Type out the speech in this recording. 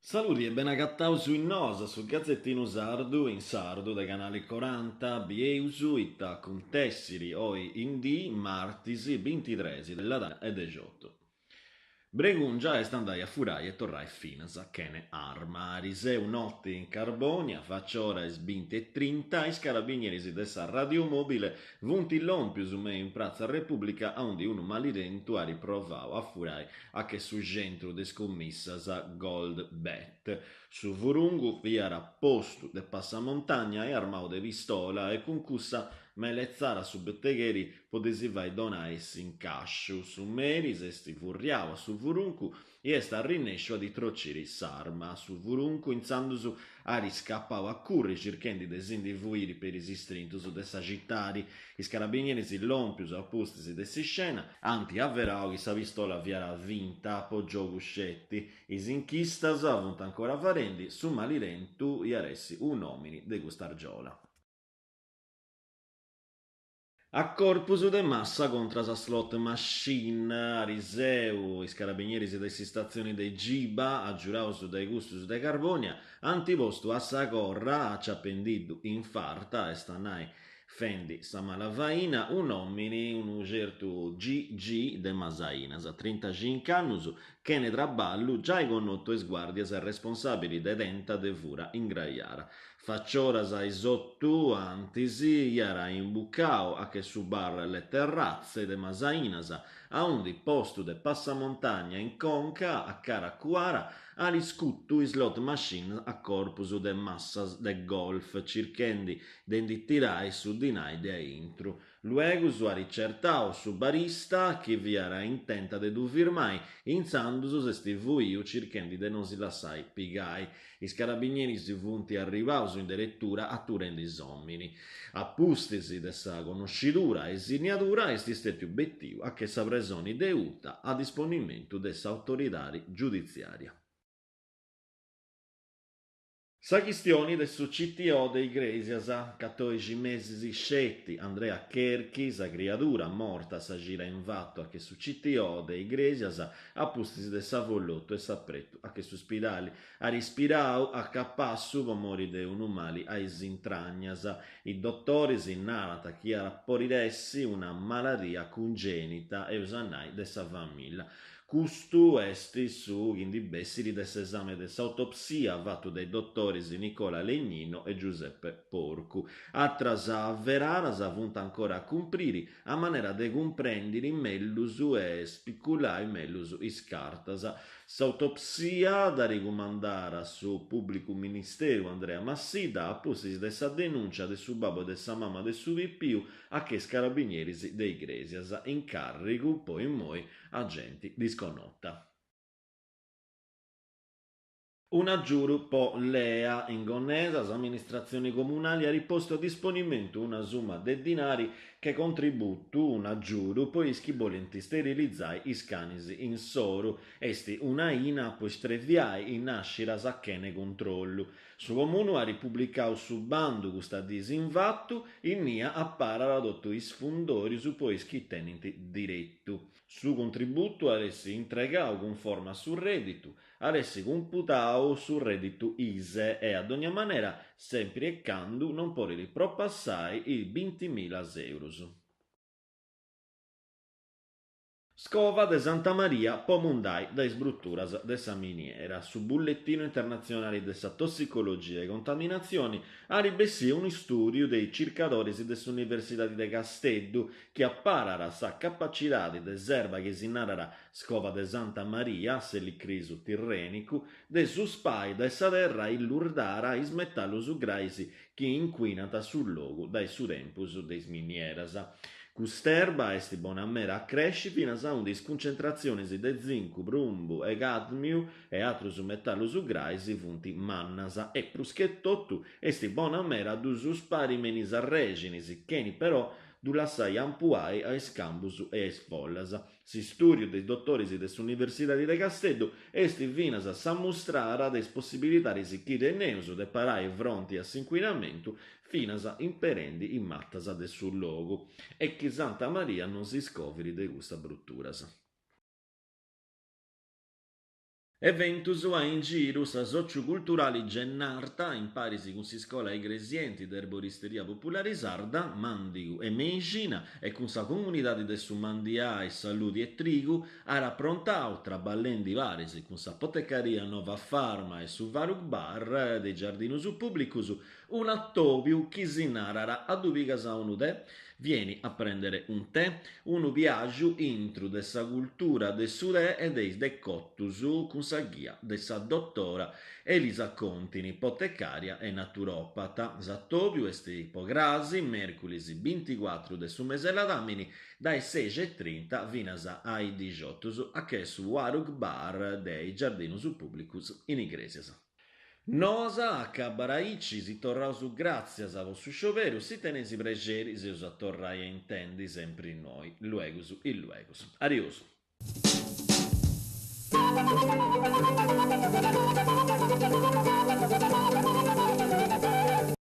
Saludi e benagataus in Nosa, su gazetinu sardu in sardu de Canali Coranta. Bieus ita acuntessiri oi in dì, martis bintitres de ladàmini e dexiotu. Bregungia est andai a furai e torrai finas chene arma. Ariseu noti in Carbònia, faciora is binti e trinta, is carabinieris de sa Radiomobile funt lòmpius me in pratza Repùblica aundi unu malirentu at provau a furai a che su centru de scummissas Gold Bet. Su furungu fiat postu de passamontagna e armau de pistola e cun cussa meletzara su betegheri po ddi si fai donai s'incàsciu. Su meri s'est furriau a su furuncu i est arrinnesciu a ddi trociri s'arma. Su furuncu intzandus at scapau a curri circhendi de si ndi fuiri peri is istrintus de sa citadi. Is carabinieris lòmpius a pustis de s'iscena ant averau chi sa pistola fiat finta po giogu sceti. Is inchistas funt ancora farendi, su malirentu iat essi un'òmini de cust'argiola. A corpus de massa contras a slot machine, ariseu, is carabinieris de s'istatzioni de Giba, agiuraus dae cussus de Carbònia, ant postu a sa corra, aciapendiddu in farta, est a nai fendi sa mala faina, un'òmini, unu certu GG de Masainas, trintaxinc'annus, chene traballu, giai connotu a is guàrdias e responsàbili de tenta de fura in Graiara. Facioras a is otu antis iat imbucau a che su bar Le Terrazze de Masainas, aundi postu de passamontagna in conca a cara cuara at scutu is slot machine a corpus de massas de golf circhendi de ndi tirai su dinai de aintru. Luegus at certau su barista chi fiat in tenta de ddu firmai, intzandus s'est fuiu circhendi de non si lassai pigai. Is carabinieris funt arribaus in deretura aturendi s'òmini. A pustis de sa connoscidura e sinniadura est stètiu betiu a che sa presoni de Uta a disponimentu de s'autoridadi giuditziària. Sa chistioni de su CTO de Igrèsias, catòixi mesis sceti, Andrea Cherchi, sa criadura morta sa cida invatu a che su CTO de Igrèsias a pustis de s'avollotu e s'apretu a che su spidali, at ispirau a capassu po mori de unu mali a is intragnas. Is dotoris narant chi at podit essi una maladia cungènita, eus a nai de sa familla. Custu est su chi ndi bessit de s'esame de s'autopsia fatu de is dotoris Nicola Legnino e Giuseppe Porcu. Atras averaras funt ancora a cumpriri, a manera de cumprèndiri mellus e spiculai mellus is cartas. S'autopsia dd'at cumandada su pùblicu ministeru Andrea Massidda a pustis de sa denùncia de su babbu e de sa mama de su pipiu a che is carabinieris de Igrèsias, in càrrigu po immoi a genti disconnota. Un'agiudu po Lea. In Gonnesa s'amministratzioni comunali at postu a disponimentu una summa de dinari che contributu, un'agiudu po is chi bolint sterilizai is canis insoru. Est un'aina po istreviai is nàscidas chene controllu. Su Comunu at publicau su bandu custa diis invatu, innia aparat totu is fundòrius po is chi tenint diretu. Su contributu at essi intregau cunforma a su rèditu, at essi cumputau su rèditu ISEE e a dogna manera, sèmpiri e candu, non podit propassai is bintimila eurus. Scova de Santa Maria po mundai dae is bruturas de sa miniera. Su Bulletinu Internatzionali de sa Tossicologia e Contaminatzioni at bessiu unu stùdiu de is circadoris de s'Universidadi de Casteddu chi aparat sa capacidadi de s'erba chi si narat scova de Santa Maria, s'elicrisu tirrènicu, de suspai dae sa terra illurdara is metallus grais chi incuinant su logu dae su tempus de is minieras. Cust'erba est bona meda a cresci finas aundi is cuncentratzionis de zincu, prumbu e càdmiu e atrus metallus grais funt mannas e pruschetotu est bona meda a ddus suspari me in is arrèxinis, cheni però. ddu lassai ampuai a is cambus e a is follas. S'istùdiu de is dotoris de s'Universidadi de Casteddu est finas s'ammustrada de is possibilidadis chi teneus de parai fronti a s'incuinamentu finas imperendi is matas de su logu. E chi Santa Maria non si scoviri de custas bruturas. Eventus a in giru, s'Asòciu Culturali Gennarta, in paris cun s'Iscola Igresienti de Erboristeria Populari Sarda, Màndigu e Meixina e cun sa Comunidadi de su Mandiai Saludi e Trigu, at aprontau, traballendi paris cun sa Potecaria Nova Farma e su Varug Bar de is Giardinus Pùblicus, un'atòbiu chi si narat A ddu pigas unu tè? Vieni a prendere un tè, unu biàgiu intru de sa cultura de su tè e de is decotus cun sa ghia de sa dotora Elisa Contini, potecària e naturòpata. S'atòbiu est po crasi, mèrculis binticuatru de su mese 'e ladàmini, dae is sexi e trinta finas a is dixotus, a che su Warug Bar de is Giardinus Pùblicus in Igrèsias. Noas acabat aici, si torraus gràtzias po su scioberu, si teneis prexeri, s'eus a torrai a intendi sempri innoi, luegus illuegus. Ariosu.